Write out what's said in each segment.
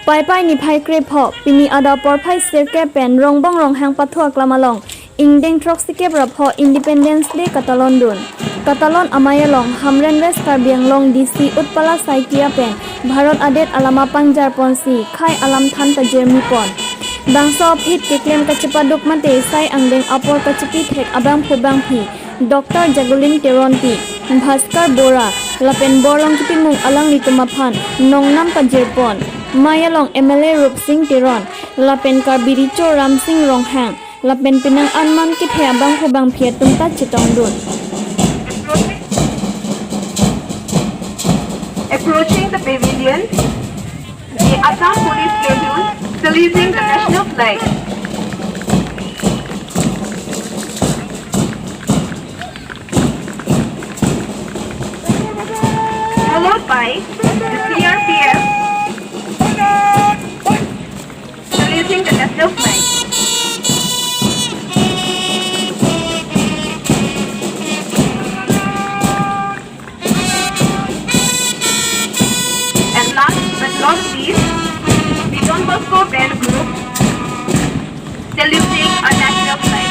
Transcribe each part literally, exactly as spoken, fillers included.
Paipai niphai krepho, pini adap porphai sirkep pen Rongbong Ronghang pathu aklam along, ingdeng throksikep ra pho Independence Day katalon dun. Katalon amei along Hamren West Karbi Anglong D C Utpala Saikia pen Bharat adet alama pangjar ponsi khei alam than pajirmi pon. Bangso aphi keklem kachepaduk mate sai angdeng apor kachepi thek abangphu bangphi, Doctor Jagulin Teronpi, Bhaskar Bora, lapen Borlong Kitimung alanglitum aphan nongnam pajir pon. Mei along M L A Rupsing Teron, lapen Karbi Recho Ramsing Ronghang, lapen penang anman kethe abangphu bangphi atum ta chetong dun. Approaching the pavilion, the Assam Police Platoon saluting the national flag. Followed by the C R P F saluting the national flag. And last but not least, the Don Bosco Band Group saluting our national flag.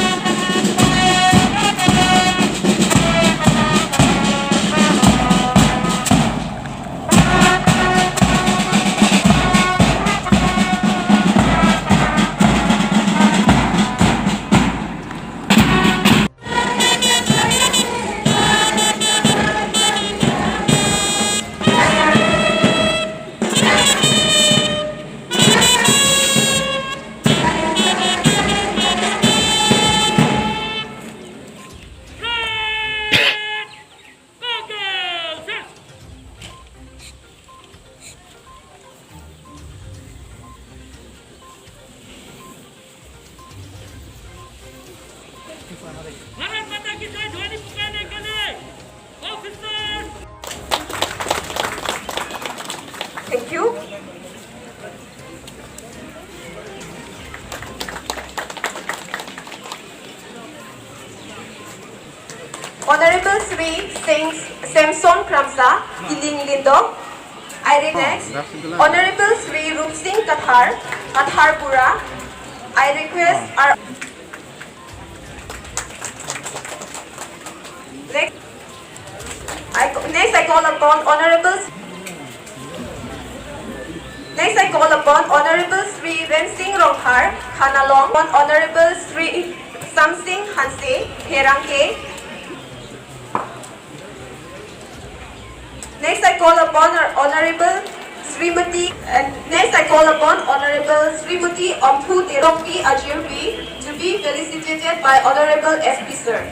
Bharat माता की जय ध्वनि पुकारने के लिए officer. Thank you. Honorable Shri Sing Samson Kramsa, Kiling Lindong. I request Honorable Shri Rupsing Kathar, Kathar Bura. I request our next, I, next I call upon Honorable Next, I call upon Honorable Shri Rensing Ronghar, Khanalong, Honorable Shri Samsing Hanse, Pherangke. Next, I call upon Honorable Srimati, and next I call upon Honorable Srimati Omphu Teronpi Ajirpi to be felicitated by Honorable S P Sir.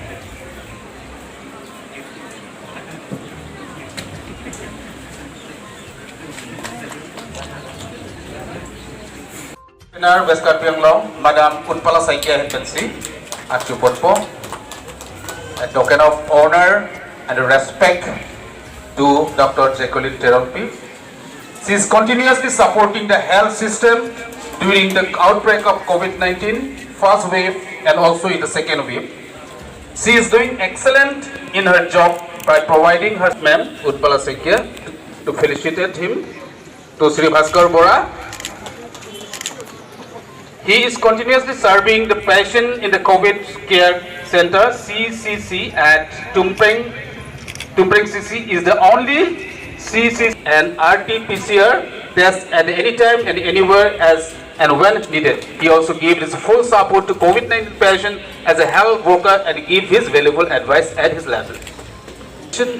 Convener West Karbi Anglong, Madam Utpala Saikia ahin pensi arjuponpo. A token of honor and respect to Doctor Jacqueline Teronpi. She is continuously supporting the health system during the outbreak of COVID nineteen first wave and also in the second wave. She is doing excellent in her job by providing her ma'am, Utpala Saikia, to felicitate him, to Shri Bhaskar Bora. He is continuously serving the patient in the COVID Care Center, C C C, at Tumpreng. Tumpreng C C is the only C C and R T P C R test at any time and anywhere as and when needed. He also gave his full support to COVID nineteen patient as a health worker and give his valuable advice at his level.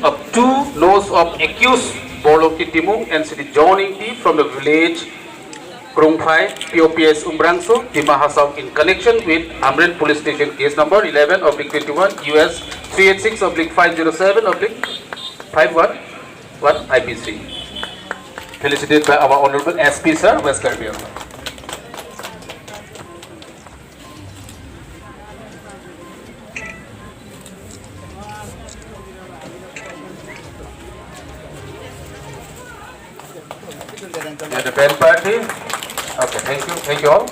Of two nose of accused Borlong Kitimung and Shri John Ingti from the village Krungphai, P O P S Umrangso, Dima Hasao in connection with Hamren Police Station case number eleven oblique twenty-one U S three eight six oblique five zero seven oblique five one one I P C. Felicited by our Honorable S P Sir, West Karbi Anglong. Yeah, the band party. Okay, thank you, thank you all.